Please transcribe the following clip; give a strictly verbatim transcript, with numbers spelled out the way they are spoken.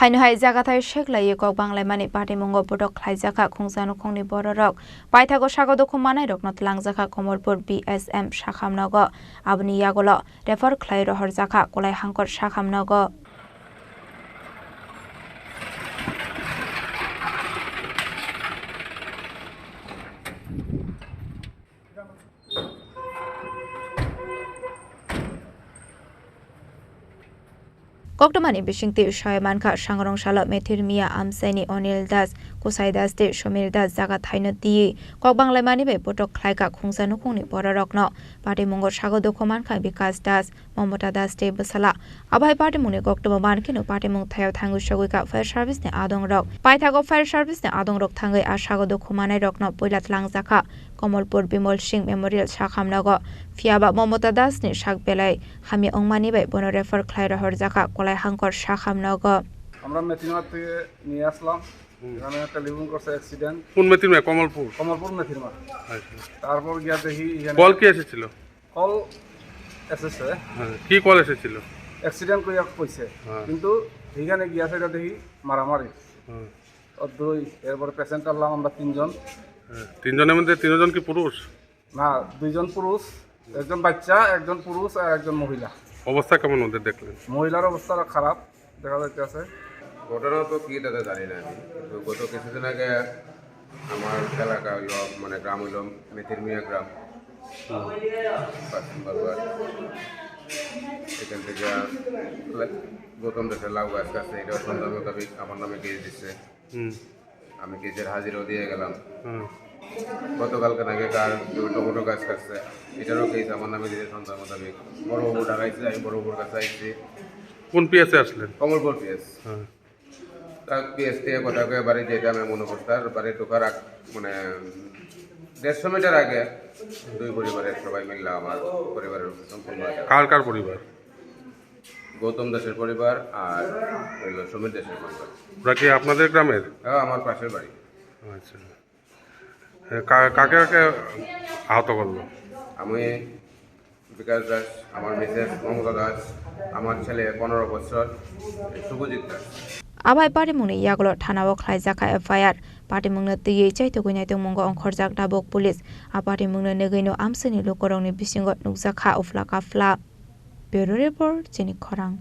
Haino hai jagathai seklaiwi kok banglaimani patimungo botok khlaijakha khungsa nukhungni bororok. Paithago sago dukhu manairokno twlangjakha Komolpur B S M sakhamnogo. Aboni yagulo refer khlai rohorjakha Kolai Hangkor sakhamnogo. Koktwmani bisingtwi soi mankha, sangrong salo Methirmia amchaini Onil Das, Kusai Das tei Somir Das jaga thaino twiwi kok banglaimani bai botok khlaikha khungsa nukhungni bororokno. Patimungo sago dukhu mankha Bikas Das, Momota Das tei bwsala. Abo hai patimungni koktwma mankheno patimung thaio thangwi sogwikha fire service ni adongrok. Paithago fire service ni adongrok thangwi a sago dukhu manairokno puila twlangjakha Komolpur Bimol Singh Memorial sakhamnogo. Phiyaba Momota Das ni sak belai hamya wngmani bai bono refer khlai rohorjakha Kolai Hangkor sakhamnogo. আমরা মেথিরমার থেকে নিয়ে আসলাম। হুম। এখানে টেলিফোন করছে অ্যাক্সিডেন্ট। কোন মেথিরমা? কমলপুর? কমলপুর মেথিরমা। আচ্ছা। তারপর গিয়া দেখি এখানে কল কি এসেছিল? কল এসেছে। হ্যাঁ, কি কল এসেছিল? অ্যাক্সিডেন্ট কইয়া কইছে। হ্যাঁ। কিন্তু এখানে গিয়া সেটা দেখি মারামারি। হ্যাঁ। ও দুই, এরপরে পেশেন্ট আনলাম আমরা তিনজন। হ্যাঁ, তিনজনের মধ্যে তিনজন কি পুরুষ? না, দুইজন পুরুষ, একজন বাচ্চা, একজন পুরুষ আর একজন মহিলা। অবস্থা কেমন ওদের দেখলেন? মহিলার অবস্থা খারাপ দেখা যাইতেছে। ঘটনা তো কি দাদা জানি না আমি, কিন্তু গত কিছুদিন আগে আমার এলাকা হইলো, মানে গ্রাম হইলো মেথিরমিয়া গ্রাম, হুম। পাঁচ নম্বর ওয়ার্ড। এখান থেকে লে-, গৌতম দাসের লাউ গাছ কাটছে, এটা সন্দেহ মোতাবেক আমার নামে কেস দিচ্ছে। হুম। আমি কেসের হাজিরাও দিয়ে গেলাম। হুম। গতকালকে নাকি কার টমেটো গাছ কাটছে, এটারও কেস আমার নামে দিতে সন্দেহ মোতাবেক। বড়বাবু ডাকাইছে, আমি বড়বাবুর কাছে আইছি। কোন পিএসে আসলেন? কমলপুর পিএস। হ্যাঁ। তার পিএস থেকে কথা কয়ে বাড়ি যেতে আমি মনে করতাম, বাড়ি ঢোকার আগ-, মানে দেড়শো মিটার আগে দুই পরিবারের সবাই মিললে আমার পরিবারের সম্পূর্ণ আছে। কার কার পরিবার? গৌতম দাসের পরিবার আর হইলো সমীর দাসের পরিবার। ওরা কি আপনাদের গ্রামের? হ্যাঁ, আমার পাশের বাড়ি। আচ্ছা। এ, কা-, কাকে কাকে আহত করলো? আমি বিকাশ দাস, আমার মিসেস মমতা দাস, আমার ছেলে পনেরো বছর শুভজিৎ Das. Abai patimungni yagulo thanao khlaijakha F I R. Patimungno twiwi chaitugwi naitongmungo ongkhorjak Dabuk police. A patimungno nugwino amsini lukurokni bisingo nukjakha uphla kaphla. Bureau Report, Chini Khorang.